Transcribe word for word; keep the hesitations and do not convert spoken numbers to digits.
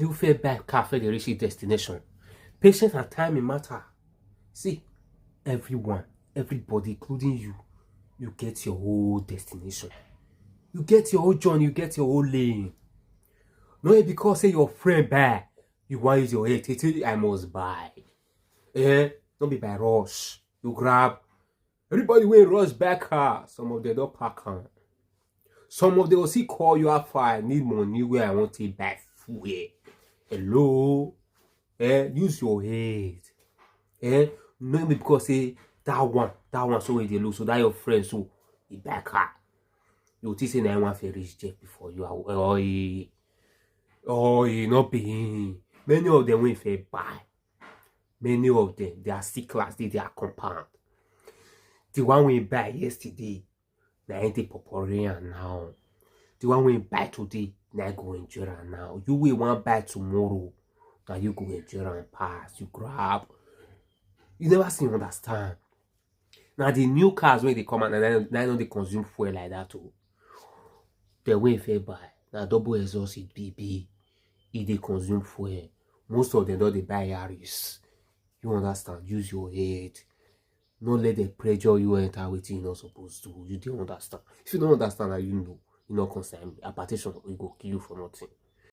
You fit buy car for the reach destination. Patience and timing matter. See, everyone, everybody, including you, you get your whole destination. You get your whole journey, you get your whole lane. No, because say your friend buy, you want use your head. Say, "I must buy." Eh? Don't be by rush. You grab. Everybody will rush back car. Some of them don't pack on. Some of them will see call you after, "I need money where I want to buy fuel." Hello? Eh? Use your head. Eh? No be because say that one, that one so wey dey look, so that your friend so he buy car. You think say na one fit reach Jeff before you are, oh, he, oh, he not be him. Many of them wey fit buy. Many of them, their C class dey their compound. The one wey buy yesterday, na him dey popori am now. The one wey buy today, na him go enjoy am now. You wey wan buy tomorrow, na you go enjoy am pass. You grab. You never see understand. Na the new cars wey dey come out, na na no dey consume fuel like that o. The wey fit buy, na double exhaust it be be. E dey consume fuel. Most of them don dey buy Yaris. You understand? Use your head. No let them pressure you enter wetin you no suppose do. You dey understand? If you no understand, na you know. You no concern me. Hypertension, e go kill you for nothing.